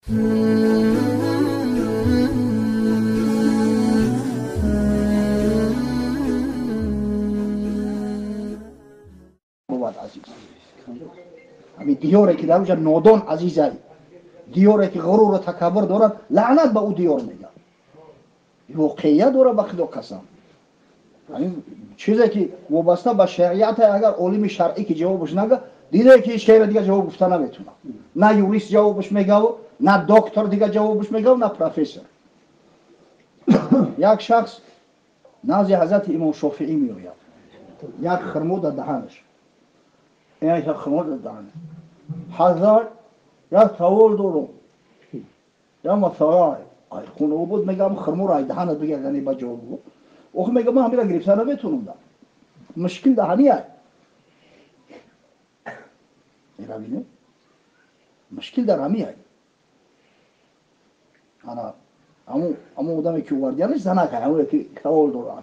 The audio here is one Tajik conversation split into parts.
Азиз ҳамин диёре ки дар онҷа нодон азизай, диёре ки ғуруру такаббур дорад, лаънат ба ӯ диёр мегӯяд. Воқеият дорад, ба Худо қасам. Ҳамин чизе ки вобаста ба шариат, агар олими шаръӣ ки ҷавобаш нага, диде ки ҳеҷ кайра дига ҷавоб гуфта наметавонад. На юрист ҷавобаш мегав, на доктор дига ҷавобаш мегав, на профессор. Як шахс назди ҳазрати имом Шофиӣ меояд, як хурмо дар даҳанаш, як хурмо дар даҳанаш. Ҳазрат, як савол дорам, як масъала. Ай хона буд, мегам хурморо ай даҳанат бигир, агар не ба ҷавоб гӯ. Охи мегам, ман ҳамира гирифта наметавонам, да мушкил даҳани ай меравине, мушкил дар ҳами ай. Ана ҳамун одаме ки овардиянаш занак ай, ҳамоне ки савол дора.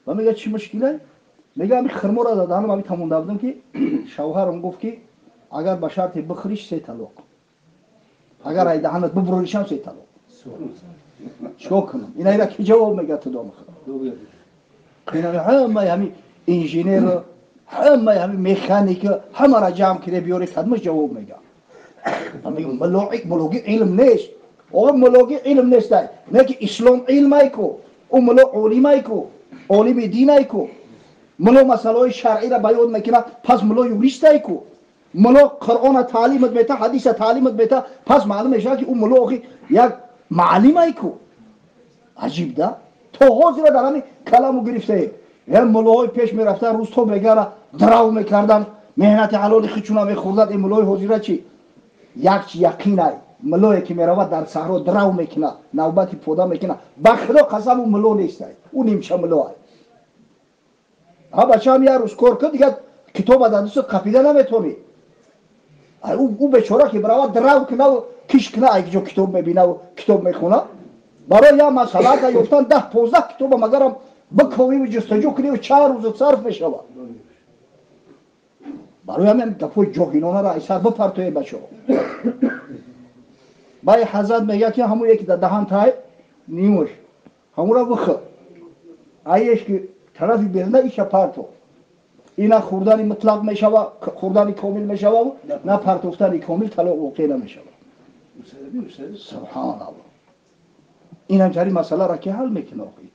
Ва мега, чӣ мушкилай? Мега, ҳами хурморо дар даҳанам ҳами тамонда будам, ки шавҳарам гуфт, ки агар ба шарти бихӯриш, се талоқ, агар ай даҳанат бубуроришам, се талоқ. Чикор кунам? Инайра ки ҷавоб мега? Тудом ҳамаи ҳами инженер, ҳамаи ҳами механика, ҳамара ҷамъ кире биёре, кадмаш ҷавоб мега? Мулоги илм нест. Оға, мулоги илм нестай, не ки ислом илмай ку, ӯ муло олимай ку, олими динай ку, муло масъалаҳои шаръиро баён мекунад, пас муло юристай ку, муло Қуръона таълимат мета, ҳадиса таълимат мета, пас маълум мешавад, ки ӯ муло охи як маълимай ку. Аҷиб да, то ҳозира дар ҳамин каламу гирифтаем. Е мулоҳои пеш мерафтан, рӯз то мегара драв мекардан, меҳнати ҳалоли хичуна мехӯрданд. Ин мулои ҳозира чи? Як чи яқинай, мулое ки меравад дар саҳро драв мекунад, навбати пода мекунад, ба Худо қасам, ӯ муло нестай, ӯ нимча мулоай. Ҳа, бачаам, як рӯз кор кун, дигар китоба дар дастат қапида наметавонӣ. Ӯ бечора ки биравад драв кунаву киш куна, ай ҷо китоб мебинаву китоб мехонад? Барои як масъалаата ёфтан 10-15 китоба магарам биковиву ҷустуҷӯ куниву чанд рӯзу сарф мешавад. Барои ҳамин гапҳои ҷоҳилонаро ай сар бипартоед, бачаҳо. Баъди ҳазрат мегӯяд, ки ҳамон яке дар даҳан тай нимуш, ҳамонро бихӯр, аеш ки тарафи берна иша парто. Ина хӯрдани мутлақ мешава, хӯрдани комил мешава, на партофтани комил талоқ воқеъ намешава. Субҳаналлоҳ, инам ҷари масъаларо ки ҳал мекунад охи?